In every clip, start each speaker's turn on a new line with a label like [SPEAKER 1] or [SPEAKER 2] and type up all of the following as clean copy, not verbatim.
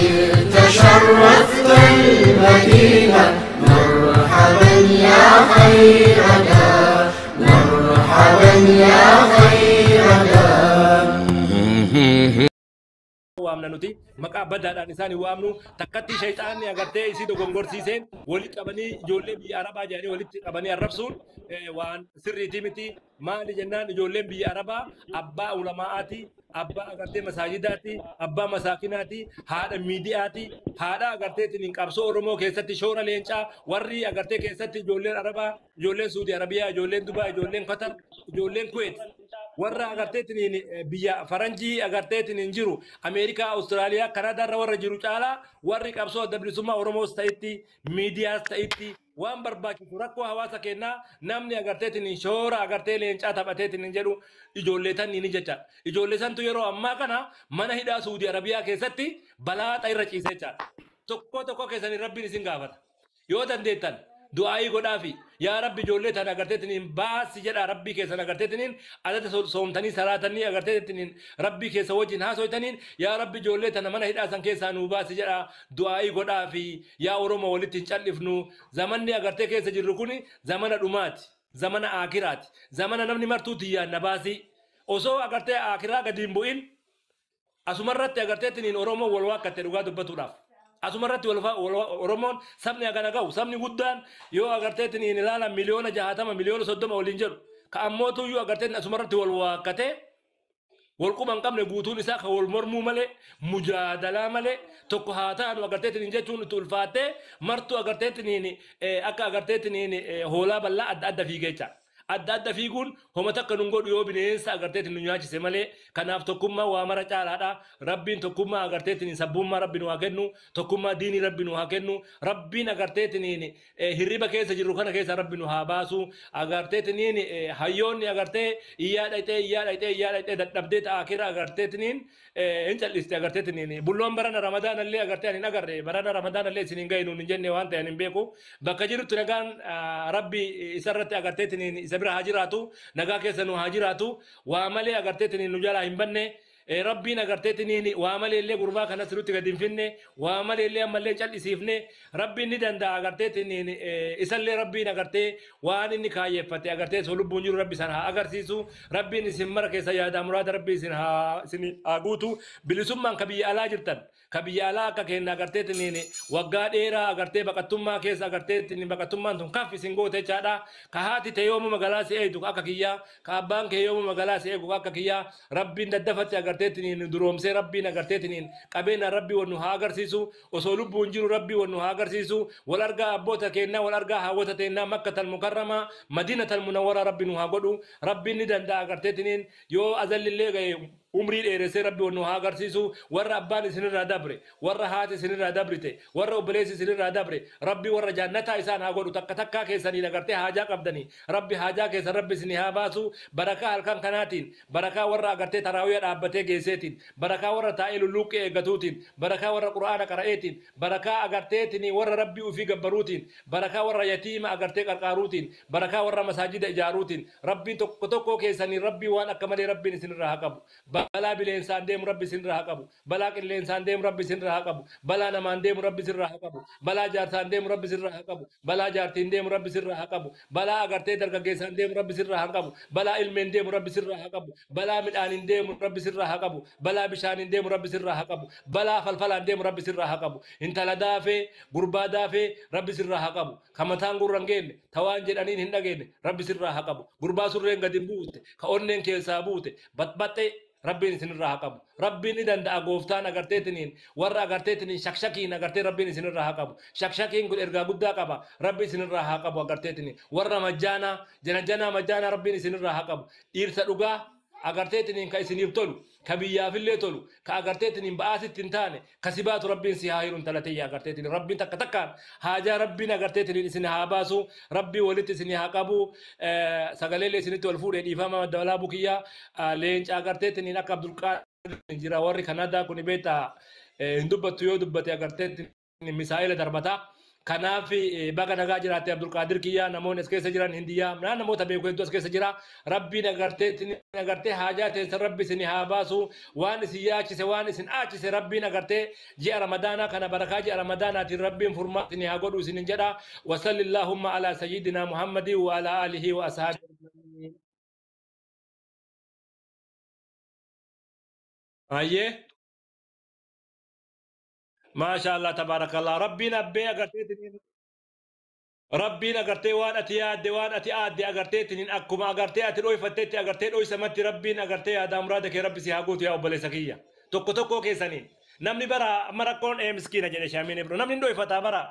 [SPEAKER 1] صرت شرفت المدينة. مرحبا يا خير دار، مرحبا يا خير دار.
[SPEAKER 2] Waamna nuti maqaa badaadhaan isaan hin waamnu. Takkatti shayxaanni agartee isii dogongorsiiseen walitti qabanii ijoollee biyya Arabaa jedhanii walitti qabanii arrabsuun waan sirriitii miti. Maali jennaan, ijoolleen biyya Arabaa abbaa ulamaa'aati, abbaa agartee masaajidaati, abbaa masaakinaati, haadha miidiyaati, haadha agarteetiin qabsoo Oromoo keessatti shoora leencaa warri agartee keessatti ijoolleen Arabaa, ijoolleen Suudi Arabiyaa, ijoolleen Dubaa, ijoolleen Qatar, ijoolleen Kuweet, warra agarteetiin biyya faranjii agarteetiin jiru, Ameerikaa, Awustiraaliyaa, Kanaadaa irra warra jiru caalaa warri qabsoo adda bilisummaa Oromoos ta'itti, miidiyaas ta'itti, waan barbaachisu rakkoo hawaasa kennaa namni agarteetiin shoora agartee leencaa taphateetiin jedhu ijoollee tanniini jecha. Ijoollee santu yeroo ammaa kana mana hidhaa Suudi Arabiyaa keessatti balaaxa irra ciisee jechaadha. Tokko tokko keessanii Rabbiin isin gaafata. Yoo dandeettan du'aayii godhaafi, yaa Rabbi, ijoollee tana agarteetiniin baasi jedha. Rabbii keessan agarteetiniin adada soomtanii salaatanii agarteetiniin Rabbii keessa wajjin haasoytaniin, yaa Rabbi, ijoollee tana mana hidhaa san keessaa nuu baasi jedha, du'aayii godhaafi. Yaa Oromoo, walitti hin callifnu. Zamanni agartee keessa jirru kun zamana dhumaati, zamana aakiraati, zamana namni martuu tiyyaan na baasi osoo agartee aakiraa gadi hin bu'in asumarratti agarteetiniin Oromoo wal waakkatte. Dhugaa dubbatuudhaaf asumarratti Oromoon sabni hagana ga'u, sabni guddaan yoo agarteetiniin ilaalan miliyoona 60, miliyoona 30 waliin jedhu, ka ammootuyyuu agarteetiin asumarratti wal waakkatee wal quba hin qabne, guutuun isaa ka wal mormuu malee, mujaadalaa malee, tokko haa ta'anu agarteetiniin jechuun itti ulfaattee martuu agarteetiniin akka agarteetiniin hoolaa bal'aa adda adda fiigee jecha. Adda adda fiiguun homa takka nun godhu yoo bineensa agarteetiin nu nyaachise malee. Kanaaf tokkummaa waa mara caalaadha. Rabbiin tokkummaa agarteetiin sabbummaa Rabbi nu haa kennu, tokkummaa diinii Rabbi nu haa kennu. Rabbiin agarteetiin hirriba keessa jirru kana keessa Rabbi nu haa baasu. Agarteetiin hayyoonni agartee iyyaa dhayxee, iyyaa dhayxee, iyyaa dhayxee dadhabdee ta'aa agarteetiin hin calliste. Agarteetiin bulloon barana Ramadaanallee agartee ani hin agarre, barana Ramadaanallee isin hin gahinuu hin jenne waan ta'e hin beeku. Bakka jirutti nagaan Rabbi isarratti agarteetiin isa bira haa jiraatu, nagaa keessa nu haa jiraatu. Waa malee agarteetiin nu jalaa hin banne. Rabbiin agarteetiin waa malee illee gurbaa kanas nutti gadi hin finne, waa malee illee ammallee callisiifne. Rabbiin ni danda'a agarteetiin isallee. Rabbiin agartee waan inni kaayyeeffate agartee osoo lubbuun jiru Rabbi isaan haa agarsiisu. Rabbiin isin mara keessa yaada muraada Rabbi isin haa guutu. Bilisummaan ka biyya alaa jirtan, ka biyya alaa akka kenna agarteetiin waggaa dheeraa agartee baqattummaa keessa agarteetiin baqattummaan tun kaf isin goote jechaadha. Ka haati ta'e yoomuu magaalaa si eegdu akka kiyyaa, ka abbaan kee yoomuu magaalaa si eegu akka kiyyaa, Rabbiin daddafatti agarteetiin duroomsee, Rabbiin agarteetiin qabeenya Rabbii wannu haa agarsiisu. Osoo lubbuun jiru Rabbii wannu haa agarsiisu. Wal argaa abboota kennaa, wal argaa hawwata teennaa, Makkatal Mukarramaa, Madiinatal Munawwaraa Rabbi nu haa godhu. Rabbiin ni danda'a agarteetiin yoo azallillee gahe umrii dheeressee Rabbi wannu haa agarsiisu. Warra abbaan isinirraa dabre, warra haati isinirraa dabrite, warra obboleessi isinirraa dabre, Rabbi warra jannataa isaan haa godhu. Takka takkaa keessanii agartee haajaa qabdanii, Rabbi haajaa keessan Rabbi isinii haa baasu. Barakaa halkan kanaatiin, barakaa warra agartee taraawiya dhaabbatee geesseetiin, barakaa warra taa'ee lulluuqqee eeggatuutiin, barakaa warra Qur'aana qara'eetiin, barakaa agarteetiin warra Rabbii ufii gabbaruutiin, barakaa warra yatiima agartee qarqaaruutiin, barakaa warra masaajida ijaaruutiin, Rabbiin tokko tokko keessanii Rabbii waan akka malee Rabbiin isinirraa haa qabu. Balaa bineensaan deemu Rabbi isinirraa haa qabu, balaa qilleensaan deemu Rabbi isinirraa haa qabu, balaa namaan deemu Rabbi isinirraa haa qabu, balaa jaarsaan deemu Rabbi isinirraa haa qabu, balaa jaartiin deemu Rabbi isinirraa haa qabu, balaa agartee dargaggeessaan deemu Rabbi isinirraa haa qabu, balaa ilmeen deemu Rabbi isinirraa haa qabu, balaa midhaaniin deemu Rabbi isinirraa haa qabu, balaa bishaaniin deemu Rabbi isinirraa haa qabu, balaa falfalaan deemu Rabbi isinirraa haa qabu. Intala daafee, gurbaa daafee Rabbi isinirraa haa qabu. Ka mataan gurra hin geenne, ta waan jedhaniin hin dhageenye Rabbi isinirraa haa qabu. Gurbaa surreen gadi hin buute, ka onneen keessaa buute baxbaxxee Rabbiin isinirraa haa qabu. Rabbiin ni danda'a. Gooftaan agarteetiniin warra agarteetiniin shakshakiin agartee Rabbiin isinirraa haa qabu. Shakshakiin kun ergaa guddaa qaba. Rabbi isinirraa haa qabu. Agarteetiniin warra majjaanaa janajanaa majjaanaa Rabbiin isinirraa haa qabu. Dhiirsa dhugaa agarteetiniin ka isiniif tolu, ka biyyaafillee tolu, ka agarteetiniin ba'aasitti hin taane ka si baatu Rabbiin si haa hiru. Intala tiyya agarteetiniin Rabbiin takka takkaan haajaa Rabbiin agarteetiniin isin haa baasu. Rabbii walitti isin haa qabu. Sagaleellee isinitti wal fuudhee dhiifama. Madda Walaabuu kiyyaa leenca agarteetiniin akka Abdulqaadir jira. Warri Kanaadaa kun beektaa hin dubbattu, yoo dubbate agarteetiniin misaa'ila darbataa. Kanaaf baga nagaa jiraatte Abdulqaadir kiyyaa, namoonni as keessa jiran Hindiyyaa, namoota beeku hedduu as keessa jira. Rabbiin agartee haajaa teessan Rabbi isin haa baasu. Waan isin yaachise, waan isin aachise, Rabbiin agartee ji'a Ramadaanaa kana, barakaa ji'a Ramadaanaatiin Rabbiin furmaa isin haa godhu isinin jedha. وصل اللهم على سيدنا محمد وعلى آله وأصحابه أجمعين. Ayyee. Maasha Allah, tabaarakallah. Rabbiin abbee agarteetiin, Rabbiin agartee waan ati yaadde, waan ati aadde agarteetiin, akkuma agartee ati dhoyfatteetti agartee dhoysamatti, Rabbiin agartee yaadaa muraada kee Rabbi si haa guutu, yaa obboleessa kiyya. Tokko tokkoo keessaniin. Namni bara amma rakkoon ee miskiina jedhe shaamiin ibro. Namni hin dhoyfataa bara.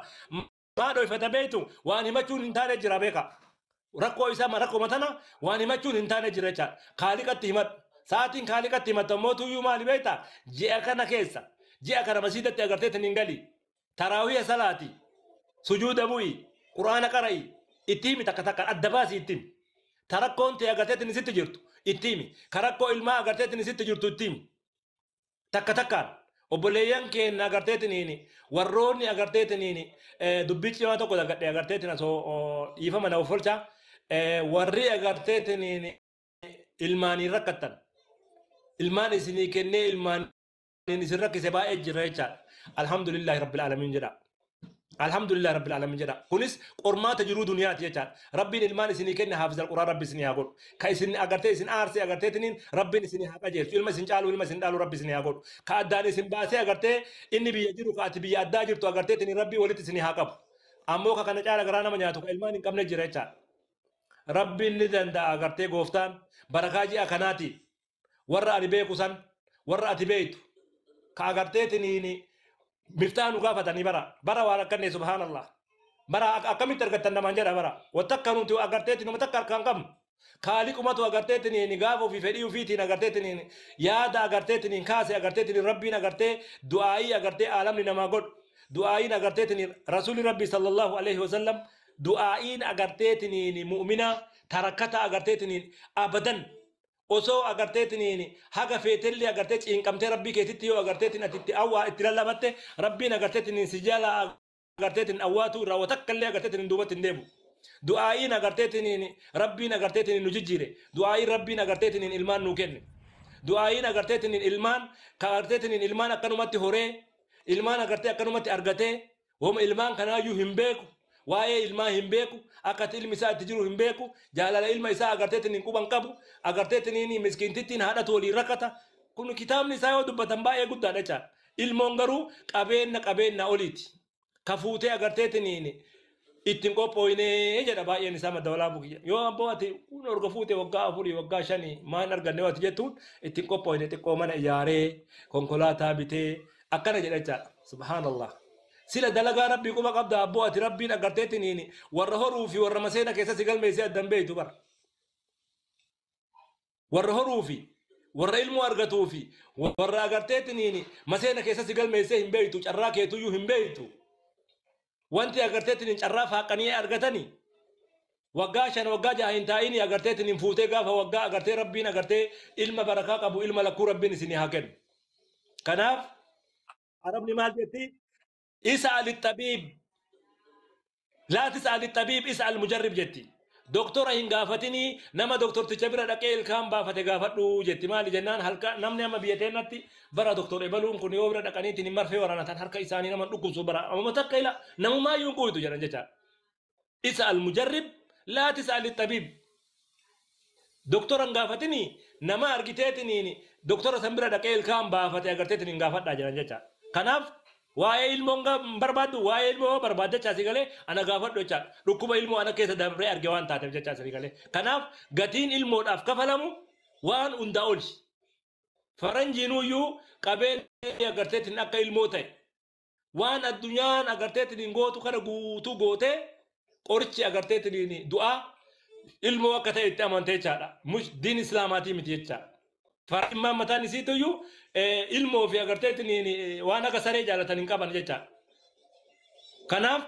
[SPEAKER 2] Maa dhoyfata beektu? Waan himachuun hin taane jira beeka. Rakkoo isaa rakkoo tana waan himachuun hin taane jira jechaadha. Kaaliqatti himadhu. Sa'aatiin kaaliqatti himattu ammoo tuyyuu maali beektaa? Ji'a kana keessa. Ji'a kana masiidatti agarteetiin hin gali. Taraawiya salaati. Sujuuda bu'i. Quraana qara'i. Itti himi, takka takkaan adda baasii itti himi. Tarakkoon ta'e agarteetiin sitti jirtu itti himi. Karakkoo ilmaa agarteetiin sitti jirtu itti himi. Takka takkaan. Obboleeyyan keenya agarteetiin warroonni agarteetiin dubbii cimaa tokko dagadhe agarteetiin osoo dhiifama na offolcha, warri agarteetiin ilmaaniin rakkattan. Ilmaan isinii kennee ilmaaniin isin rakkise baay'ee jira jechaadha. الحمد لله رب العالمين jedha. الحمد لله رب العالمين jedha. Kunis qormaata jiruu duniyaati jechaadha. Rabbiin ilmaan isinii kenne haafizal Quraan Rabbi isinii haa godhu. Ka isin agartee isin aarsee agarteetiniin Rabbiin isinii haa qajeelchu. Ilma isin caalu, ilma isin dhaalu Rabbi isinii haa godhu. Ka addaan isin baasee agartee inni biyya jiru, ka ati biyya addaa jirtu agarteetiniin Rabbii walitti isinii haa qabu. Ammoo ka kana caala garaa nama nyaatu ka ilmaan hin qabne jira jechaadha. Rabbiin ni danda'a agartee gooftaan barakaa ji'a kanaatiin warra ani beeku san, warra ati beektu ka agarteetiniin miftaa nu gaafatanii bara bara waan akkanne, subhaanallah, bara akkamitti argattan namaan jedha. Bara wata nuti agarteetiin nama takka harkaan qabnu, kaaliqumatu agarteetiniin gaafa ofii fedhii ofiitiin agarteetiniin yaada agarteetiniin kaase agarteetiniin Rabbiin agartee du'aayii agartee aalamni namaa godhu, du'aayiin agarteetiniin rasuulli Rabbii صلى الله عليه وسلم, du'aayiin agarteetiniin mu'mina tarakkata agarteetiniin abadan osoo agarteetiniin haga feetellee agartee ciinqamtee Rabbii keetitti yoo agarteetiin ati itti awwaa itti lallabatte, Rabbiin agarteetiniin si jala agarteetiin awwaatu irraa watakkallee agarteetiniin duubatti hin deebu. Du'aayiin agarteetiniin Rabbiin agarteetiniin nu jijjiire, du'aayiin Rabbiin agarteetiniin ilmaan nuu kenne, du'aayiin agarteetiniin ilmaan ka agarteetiniin ilmaan akkanumatti horee, ilmaan agartee akkanumatti argatee, wama ilmaan kanaayyuu hin beeku, waa'ee ilmaa hin beeku, akka ati ilmi isaa itti jiru hin beeku, jaalala ilma isaa agarteetiniin quban qabu, agarteetiniin miskiintittiin haadhatu waliin rakkata. Kun kitaabni isaa yoo dubbatan baay'ee guddaadha jechaadha. Ilmoon garuu qabeenna qabeenna oliiti. Ka fuutee agarteetiniin ittiin qophooynee jedha baay'een isaa madda walaabuu kiyya. Yoo abboo ati kun orga fuute waggaa 4, waggaa 5 maan arganne ati jettuun, ittiin qophooyne, xiqqoo mana ijaaree, konkolaataa bitee akkana jedha jechaadha. Subhaanallah. Sila dalagaa Rabbii quba qabda abboo ati? Rabbiin agarteetiniin warra horuu fi warra maseena keessa si galmeessee addan beeytu bara. Warra horuu fi warra ilmoo argatuu fi warra agarteetiniin maseena keessa si galmeessee hin beeytu, carraa keetuyyuu hin beeytu. Wanti agarteetiniin carraa faaqanii argatanii waggaa 5, waggaa 6 hin taa'ini agarteetiniin fuutee gaafa waggaa agartee Rabbiin agartee ilma barakaa qabu, ilma lakkuu Rabbiin isinii haa kennu. Kanaaf Arabni maal jetti? اسأل الطبيب لا تسأل الطبيب، اسأل المجرب jetti. Doktora hin gaafatinii, nama doktorticha bira dhaqee ilkaan baafate gaafadhu jetti. Maali jennaan, halka namni amma biyya teennatti bara doktor ebaluun kun yoo bira dhaqaniitiin hin marfee waraanatan, harka isaanii nama dhukkubsu bara amma takka ila namumaayyuu hin quuytu jedhan jechaadha. اسأل المجرب لا تسأل الطبيب. Doktora hin gaafatinii, nama argiteetiniin doktora san bira dhaqee ilkaan baafate agarteetiin hin gaafadhaa jedhan jechaadha. Kanaaf waa'ee ilmoo hin barbaaddu, waa'ee ilmoo barbaadda jechaa si galee ana gaafadhu jechaadha. Dhukkuba ilmoo ana keessa dabree arge waan taateef jechaa si galee. Kanaaf gatiin ilmoodhaaf kafalamu waan hundaa oli. Faranjiinuyyuu qabeenya agarteetiin akka ilmoo ta'e waan addunyaan agarteetiin gootu kana guutuu gootee qorichi agarteetiin du'aa ilmoo akka ta'e itti amantee jechaadha. Diin Islaamaatii miti jechaadha. Faranjimmaan mataan isiituyyuu ilmoo fi agarteetiin waan akka saree jaalatan hin qaban jechaadha. Kanaaf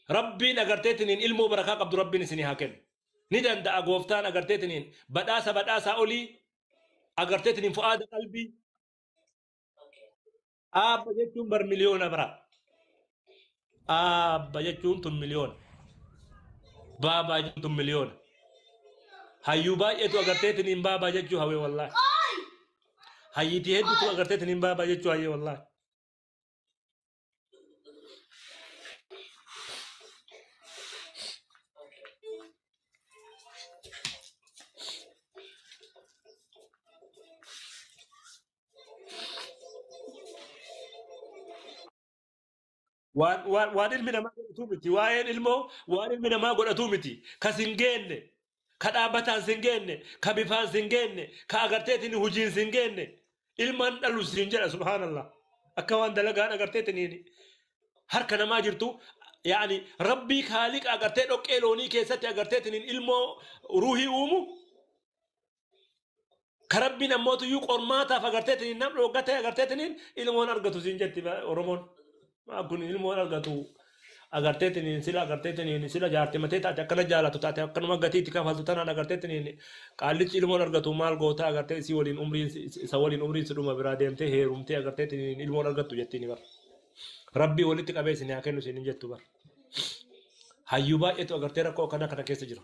[SPEAKER 2] Rabbiin agarteetiin ilmoo barakaa qabdu Rabbiin isinii haa kennu. Ni danda'a gooftaan agarteetiin badhaasa badhaasaa olii agarteetiin fu'aada qalbii. Aabba jechuun bar miliyoona bara. Abba jechuun tun miliyoona. Baabaa jechuun tun miliyoona. Hayyuu baay'eetu agarteetiin baabaa jechuu hawee wallaahi. Hayyiitii hedduutu agarteetiin baabaa jechuu hayyee wallaahi. Waan ilmi namaa godhatu miti. Waa'een ilmoo waan ilmi namaa godhatu miti. Ka sin geenne, ka dhaabbataan sin geenne, ka bifaan sin geenne, ka agarteetiin hojiin sin geenne. Ilmaan dhalu sin jedha subhaanallah. Akka waan dalagaan agarteetiin harka namaa jirtu. Yaani rabbii kaaliqa agartee dhoqqee loonii keessatti agarteetiin ilmoo ruuhii uumu. Ka rabbiin ammootuyyuu qormaataaf agarteetiin nam dhooggatee agarteetiin ilmoon argatu sin jetti Oromoon. Kun ilmoon argatu agarteetiin sila agarteetiin sila jaartimatee taate akkana jaalatu taate akkanuma gatiitti kafaltu tanaan agarteetiin qaallichi ilmoon argatu maal goota agartee isii waliin umriin isa waliin umriin si dhuma biraa deemtee heerumtee agarteetiin ilmoon argattu jettiin bar. Rabbii walitti qabee isin haa kennu isin jettu bar. Hayyuu baay'eetu agartee rakkoo akkana kana keessa jira.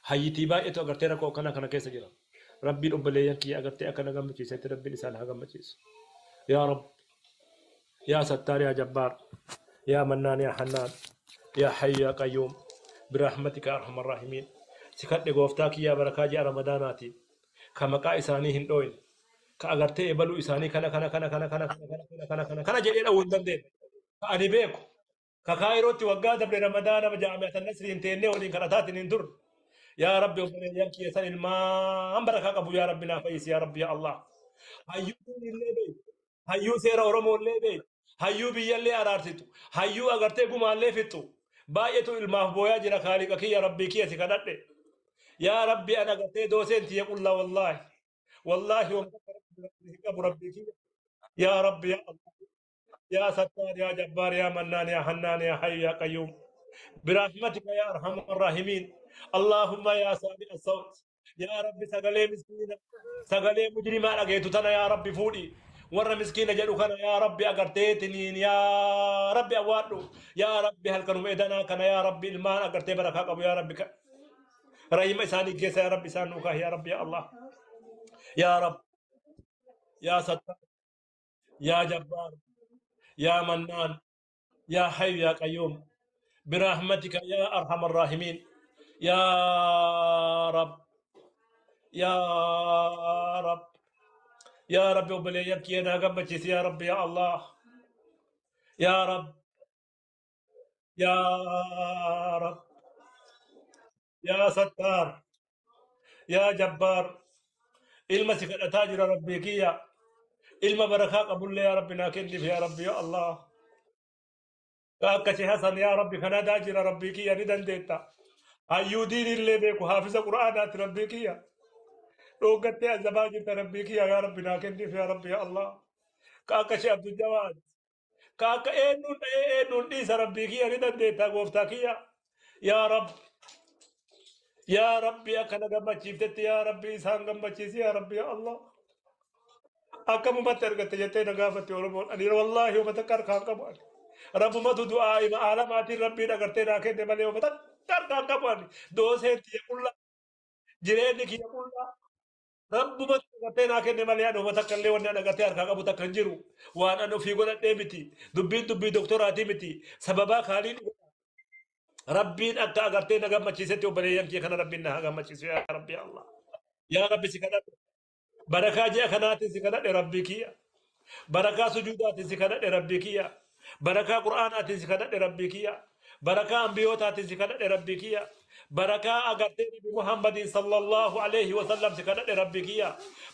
[SPEAKER 2] Hayyitii baay'eetu agartee rakkoo akkana kana keessa jira. Rabbiin obboleeyyan kiyya agartee akkana gammachiisetti rabbiin isaan haa gammachiisu. Yaa Rabbi. يا ستار يا جبار يا منان يا حنان يا حي يا قيوم برحمتك أرحم الراحمين سكت غوفتاك يا بركاجي رمضاناتي كما قا إساني هندوين كأغرتي إبلو إساني كنا كنا كنا كنا كنا كنا كنا كنا كنا جديد أول دندن كأني بيكو كخايروتي وقادة برمضان بجامعة النصر انتيني ولين كرتات نندر يا ربي وبني ينكي يسان المام بركة أبو يا ربنا فيس يا ربي يا الله هيو اللي بيت هيو سير أورمو اللي بيت hayyuu biyyallee araarsitu hayyuu agartee gumaallee fixxu baay'eetu ilmaaf booyaa jira kaaliqa kiyya rabbii kiyya si kadhadhe yaa rabbi an agartee dooseen tiyya qullaa wallaahi wallaahi qabu rabbii kiyya yaa rabbi yaa allah yaa sattaar yaa jabbaar yaa mannaan yaa hannaan yaa hayyu yaa qayyuum برحمتك يا ارحم الراحمين اللهم يا سامع الصوت يا ربي سغلي مسكينه سغلي مجرمه رغيتو تنا يا ربي فودي warra miskiina jedhu kana yaa rabbi agarteetiniin yaa rabbi awwaadhu yaa rabbi halkanuma edanaa kana yaa rabbi ilmaan agartee barakaa qabu yaa rabbi rahima isaanii keessa yaa rabbi isaan nuukaa yaa rabbi yaa allah yaa rabbi yaa sattar yaa jabbaar yaa mannaan yaa hayyu yaa qayyuum برحمتك يا أرحم الراحمين يا رب يا رب يا رب وبليك يا نغمتي يا رب يا الله يا رب يا رب يا ستار يا جبار المسك التاجر ربي كيا ilma barakaa qabullee yaa rabbi naa kenniif yaa rabbi yaa Allah. Akkasi Hasan yaa rabbi kanaadaa jira rabbii kiyya ni dandeetta. Hayyuu diinillee beeku haafisa qura'aanaati rabbii kiyya. Dhooggattee azabaa jirta rabbii kiyya yaa rabbi naa kenniif yaa rabbi yaa Allah. Ka akkasi Abdul Jawaad. Ka akka eenyuun dha'ee eenyuun dhiisa rabbii kiyya ni dandeetta gooftaa kiyya. Yaa rabbi. Yaa rabbi akkana gammachiiftetti yaa rabbi isaan gammachiisi yaa rabbi yaa Allah. Akkamumatti argatte jettee na gaafatte Oromoon. Ani wallaahi uummata qarqaan qabu ani. Rabbumatu du'aa ima aalamaatiin rabbiin agartee naa kenne malee uummata qarqaan qabu ani. Dooseen tiyya qullaa. Jireenyi kiyya qullaa. Rabbumatu agartee naa kenne malee ani uummata akka illee wanni ani agartee harkaa qabu takka hin jiru. Waan ani ofii godhadhee miti. Dubbiin dubbii doktoraatii miti. Sababaa kaaliin Rabbiin akka agartee na gammachiisetti obboleeyyan kiyya kana rabbiin na haa gammachiisu yaa rabbi Allah. Yaa rabbi si kadhadhe. Barakaa ji'a kanaatiin si kadhadhe rabbii kiyya. Barakaa sujuudaatiin si kadhadhe rabbii kiyya. Barakaa qur'aanaatiin si kadhadhe rabbii kiyya. Barakaa ambiyootaatiin si kadhadhe rabbii kiyya. Barakaa agartee Nabi Muhammadin sallallahu alaihi wasallam si kadhadhe rabbii kiyya.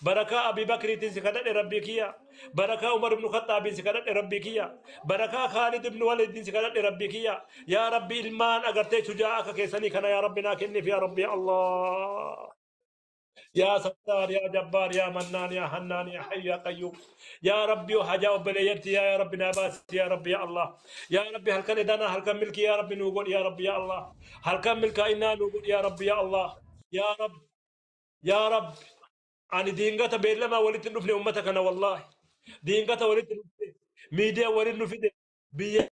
[SPEAKER 2] Barakaa Abi Bakriitiin si kadhadhe rabbii kiyya. Barakaa Umar ibn Khattaabiin si kadhadhe rabbii kiyya. Barakaa Khaalid ibn Waliidin si kadhadhe rabbii kiyya. Yaa rabbi ilmaan agartee shujaa akka keessanii kana yaa rabbi naa kenniif yaa rabbi ya Allah. يا ستار يا جبار يا منان يا حنان يا حي يا قيوم يا ربي وحاجة وبليتي يا ربي ناباس يا ربي يا الله يا ربي هل كان إدانا هل كان ملكي يا ربي نقول يا ربي يا الله هل كان ملك إنا نقول يا ربي يا الله يا رب يا رب أنا دينغتا بيلما ولدت نفلي أمتك أنا والله دينغتا ولدت نفلي ميديا ولدت نفلي بيا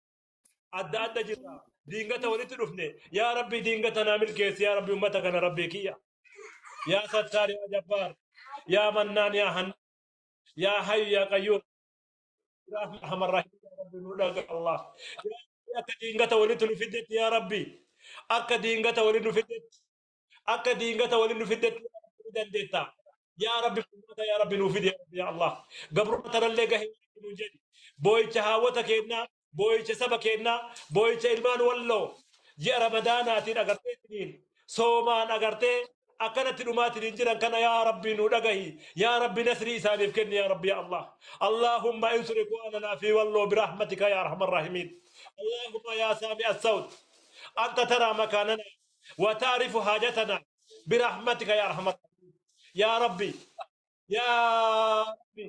[SPEAKER 2] Adda adda jirra. Diingata walitti dhufne. Yaa Rabbi diingata naa milkeessi yaa Rabbi uummata kana Rabbii kiyya. Yaa Sattaar yaa Jabbaar. Yaa Mannaan yaa Hannaan. Yaa Hayyu yaa Qayyuum. Yaa Arhamar Rahiim yaa Rabbi nu dhaga Allah. Yaa Rabbi akka diingata walitti nu fiddetti yaa Rabbi. Akka diingata walitti nu fiddetti. Akka diingata walitti nu fiddetti yaa Rabbi ni dandeetta. Yaa Rabbi furmaata yaa Rabbi nuu fidi yaa Rabbi yaa Allah. Gabrummaa tanallee gahee nuun jedhi. Boo'icha haawwata keennaa, boo'icha saba keennaa, boo'icha ilmaan walloo ji'a Ramadaanaatiin agartee soomaan agartee akkanatti dhumaatiin hin jiran kana yaa Rabbi nu dhagahi. Yaa Rabbi nasrii isaaniif kenni yaa Rabbi yaa Allah. Allahumma insur ikhwanana fi walloo birahmatika ya arhamar rahimin. Allahumma ya saami as-sawt. Anta tara makanana wa ta'rifu hajatana birahmatika ya arhamar rahimin. Yaa Rabbi yaa Rabbi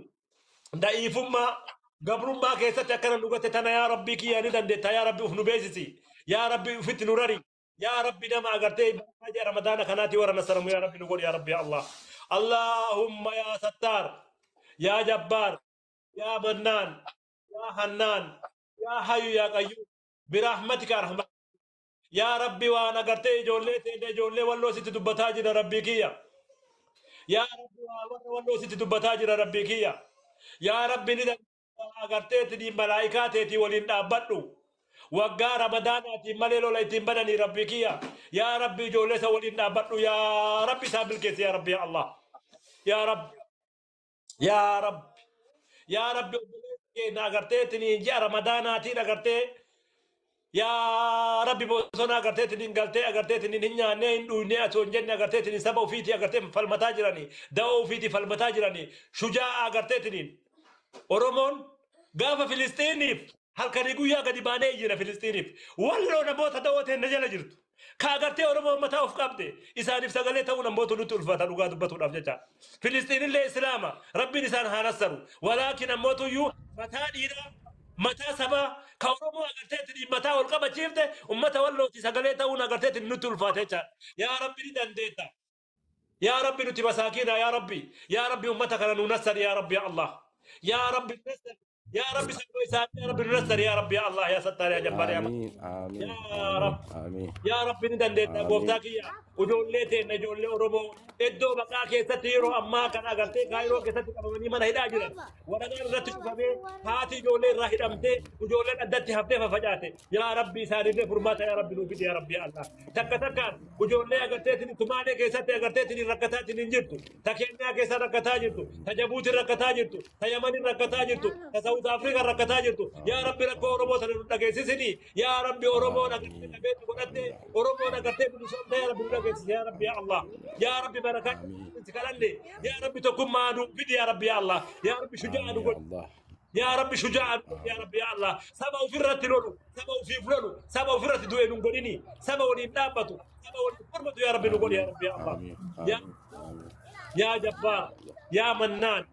[SPEAKER 2] da'iifummaa gabrummaa keessatti akkana nu gate tana yaa Rabbi kiyya ni dandeetta yaa Rabbi uf nu beeksisi yaa Rabbi ufitti nu rari yaa Rabbi nama agartee ji'a Ramadaana kanaati warra nasaramu yaa Rabbi nu godhi yaa Rabbi ya Allah. Allahumma yaa Sattaar yaa Jabbaar yaa Mannaan yaa Hannaan yaa Hayyu yaa Qayyuum birahmatika arhamar yaa Rabbi waan agartee ijoollee teenya ijoollee walloo sitti dubbataa jira Rabbii kiyya. Yaa Rabbi waa warra walloo sitti dubbataa jira Rabbii kiyya. Yaa Rabbi ni agarteetiin malaa'ikaa teetii waliin dhaabbadhu. Waggaa Ramadaanaatiin malee lola ittiin bananii Rabbii kiyya. Yaa Rabbi ijoollee isa waliin dhaabbadhu. Yaa Rabbi isaan milkeessi yaa Rabbi yaa Allah. Yaa Rabbi. Yaa Rabbi. Yaa Rabbi obboleessi keenya agarteetiin ji'a Ramadaanaatiin agartee yaa Rabbi bosona agarteetiin galtee agarteetiin hin nyaanne hin dhugne osoo hin jenne agarteetiin saba ofiitii agartee falmataa jiranii da'oo ofiitii falmataa jiranii shujaa agarteetiin Oromoon gaafa Filistiiniif halkanii guyyaa gadi baanee iyyina Filistiiniif walloo namoota da'oo ta'e jala jirtu. Ka agartee Oromoon mataa of qabde isaaniif sagalee ta'uu namoota nutti ulfaata dhugaa dubbatuudhaaf jecha. Filistiinillee Islaama Rabbiin isaan haa nassaru. Walaakin ammootuyyuu mataa dhiiraa mataa sabaa ka Oromoo agarteetiin mataa ol qabachiifte ummata wallooti sagalee ta'uun agarteetiin nutti ulfaata jecha. Yaa Rabbi ni dandeetta. Yaa Rabbi nuti masaakiina yaa Rabbi. Yaa Rabbi ummata kana nu nassari yaa Rabbi ya Allah. Yaa Rabbi nu nassari. Yaa Rabbi sababa isaanii yaa Rabbi nu nassari yaa Rabbi ya Allah yaa Sattaar yaa Jabbaar yaa
[SPEAKER 3] Amiin. Amiin.
[SPEAKER 2] Yaa Rabbi.
[SPEAKER 3] Amiin.
[SPEAKER 2] Yaa Rabbi ni dandeetta gooftaa kiyya ijoollee teenna ijoollee Oromoo iddoo maqaa keessatti yeroo ammaa kana agartee Kaayiroo keessatti qabamanii mana hidhaa jiran waraqaan irratti cufamee haati ijoollee irraa hidhamtee ijoolleen addatti haftee fafacaate yaa Rabbi isaaniillee furmaata yaa Rabbi nuu fidi yaa Rabbi yaa Allah takka takkaan ijoollee agarteetiin Sumaalee keessatti agarteetiin rakkataatiin hin jirtu ta Keeniyaa keessa rakkataa jirtu ta Jabuutiin rakkataa jirtu ta Yamaniin rakkataa jirtu ta Saawud Afrikaan rakkataa jirtu yaa Rabbi rakkoo Oromoo sana nu dhageessisini yaa Rabbi Oromoon agartee qabeenya godhatte Oromoon agartee bilisoomte yaa Rabbi nu dhageessisi yaa Rabbi yaa Allah yaa Rabbi barakaa si kadhanne yaa Rabbi tokkummaa nu fidi yaa Rabbi yaa Allah yaa Rabbi shujaa nu godhi
[SPEAKER 3] Allah.
[SPEAKER 2] yaa Rabbi shujaa nu godhi yaa Rabbi yaa Allah saba ofirratti lolu saba ofiif lolu saba ofirratti du'e nu godhini saba waliin dhaabbatu saba waliin mormatu yaa Rabbi nu godhi yaa Rabbi yaa Allah
[SPEAKER 3] Amiin.
[SPEAKER 2] yaa
[SPEAKER 3] Amiin. Amiin.
[SPEAKER 2] يا جبار يا منان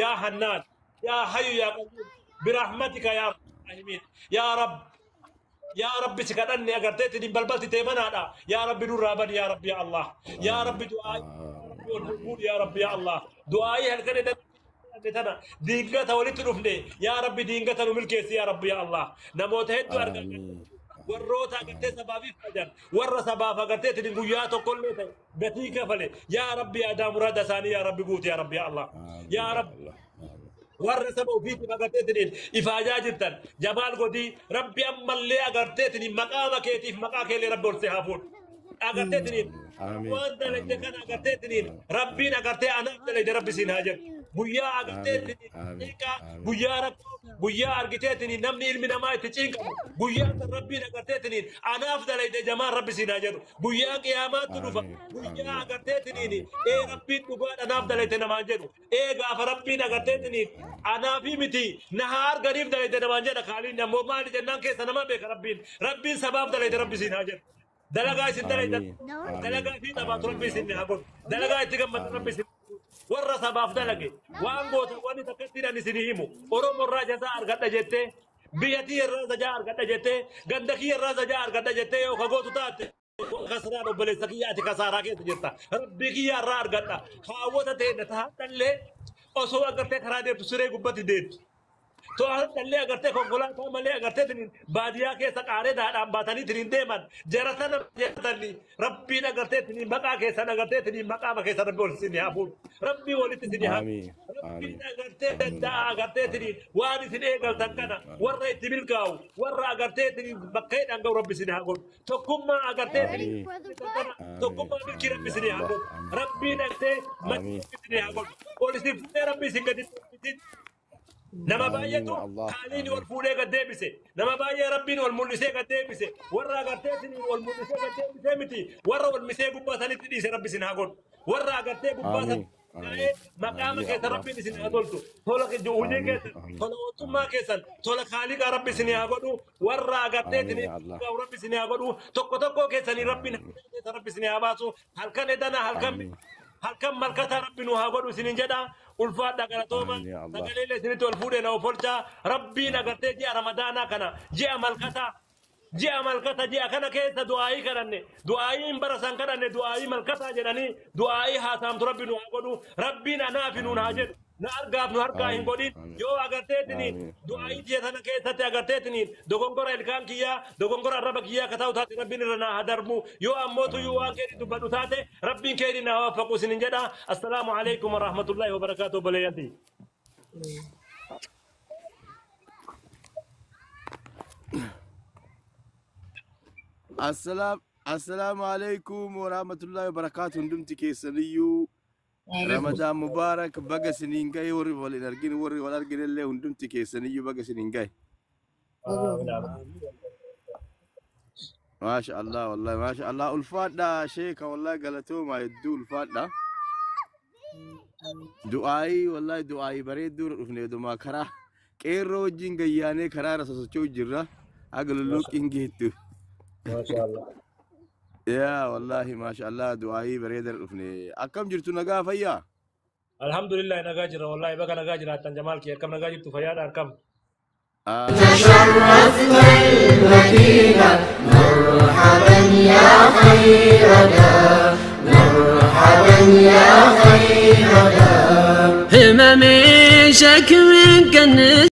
[SPEAKER 2] يا حنان يا حي يا قيوم برحمتك يا ارحم الراحمين يا رب يا رب سكنني اغرتني بلبلتي تيمنا يا رب نور رابني يا رب يا الله يا رب دعائي والقبول يا رب يا الله دعائي هل كان tana diingata walitti dhufne yaa rabbi diingata nu milkeessi yaa rabbi ya allah namoota hedduu argan
[SPEAKER 3] Amiin.
[SPEAKER 2] warroota agartee sabaaf fajan warra sabaaf agarteetiin guyyaa tokkollee ta'e gatii kafale yaa rabbi yaadaa muraada isaanii yaa rabbi guuti yaa rabbi ya allah yaa rabbi
[SPEAKER 3] Allah.
[SPEAKER 2] warra saba ofiitiif agarteetiin ifaajaa jirtan jamaal godii rabbi ammallee agarteetiin maqaama keetiif maqaa keellee rabbi ol si haa fuudhu agarteetiin
[SPEAKER 3] Amiin.
[SPEAKER 2] waan dalagde kana agarteetiin rabbiin agartee anaaf dalagde rabbi siin haa jedhu guyyaa agarteetiin
[SPEAKER 3] Amiin.
[SPEAKER 2] cinqaa guyyaa rakkoo guyyaa argiteetiin namni ilmi namaa itti cinqamu guyyaa san rabbiin agarteetiin anaaf dalagde jamaan rabbi siin haa jedhu guyyaa qiyaamaatti dhufa guyyaa agarteetiin ee rabbiin dhugaadha anaaf dalagde namaan jedhu ee gaafa rabbiin agarteetiin anaafi miti na haa arganiif dalagde namaan jedha kaaliin ammoo maali jennaan keessa nama beeka rabbiin rabbiin sabaaf dalagde rabbi siin haa jedhu dalagaa isin dalagdan
[SPEAKER 3] Amiin.
[SPEAKER 2] dalagaa fi taphaatu rabbi isin haa godhu dalagaa itti gammadu rabbi isin warra sabaaf dalage waan goota wanni takka ittiin ani isin himu Oromoo irraa jazaa argadha jettee biyya tiyya irraa jazaa argadha jettee ganda kiyya irraa jazaa argadha jettee yoo ka gootu taate kasaraan obboleessa kiyya ati kasaaraa keessa jirta rabbii kiyya irraa argadha haawwata ta'e na taa'adhallee osoo agartee karaa deemtu siree gubbatti deemtu. To'adhallee agartee konkolaataa malee agartee baadiyyaa keessa qaareedhaadhaan baatanii deeman jara sana jetanii rabbiin agartee maqaa keessan agartee maqaama keessan rabbi ol isin haa fuudhu rabbii walitti isin haa rabbiin agartee danda'a agartee waan isin eegaltan kana warra itti milkaa'u warra agartee bakka hidhaan ga'u rabbi isin haa godhu tokkummaa agartee tokkummaa milkii rabbi isin haa godhu rabbiin agartee maddii isin haa godhu ol isin fuudhee rabbi isin gadi nama baay'eetu kaaniin ol fuudhee gad deebise nama baay'ee rabbiin ol mul'isee gad deebise warra agartee ol mul'isee gad deebisee miti warra ol misee gubbaa sanitti dhiise rabbi isin haa godhu warra agartee gubbaa sanitti maqaama keessa rabbiin isin haa tolchu tola hojii keessan tola mootummaa keessan tola kaaliqaa rabbi isin haa godhu warra agartee rabbi isin haa godhu tokko tokko keessanii rabbiin rabbi isin haa baasu halkan edana halkan malkataa rabbi nu haa godhu isinin jedha ulfaadha galatooma sagalee isinitti ol fuudhee na ofolchaa rabbiin agartee ji'a ramadaanaa kana ji'a malkata ji'a kana keessa du'aayii kadhanne du'aayiin bara san kadhanne du'aayii malkataa jedhanii du'aayii haasaamtu rabbi nu haa godhu rabbiin anaafi nuun haa jedhu na argaaf nu harkaa hin godhin yoo agarteetini du'aayii ji'a sana keessatti agarteetini dogongora ilkaan kiyyaa dogongora arraba kiyyaa akka ta'u taate rabbiin irra naa haa darbu yoo ammoo tuyyuu waan keeti dubbadhu taate rabbiin keeti naa waffaqu isinin jedha assalaamu alaikum warahmatullaahi wabarakaatu obboleeyyanti.
[SPEAKER 3] Assalaamu alaikum warahmatullaahi wabarakaatu hundumti keessaniyyuu Ramadan Mubarak baga isiniin gahe warri wal hin argin warri wal argin illee hundumti keessaniyyuu baga isiniin gahe. Maasha Allah wallahi maasha Allah ulfaadha sheeka wallahi galatooma hedduu ulfaadha. Du'aayii wallahi du'aayii bareedduu dhufne dhumaa karaa qeerroo wajjin gayyaanee karaa irra sosocho'u jirra haga lulluuqqiin geettu.
[SPEAKER 2] Maasha Allah.
[SPEAKER 3] Yaa wallahi maasha Allah du'aayii bareedaa dhufne akkam jirtu nagaa fayyaa?
[SPEAKER 2] Alhamdulillah nagaa jira wallahi baga nagaa jiraattan Jamaal kee akkam nagaa jirtu fayyaadha akkam.
[SPEAKER 1] تشرفت المدينة مرحبا يا خير دار مرحبا يا خير دار
[SPEAKER 4] هممي شك من كنس.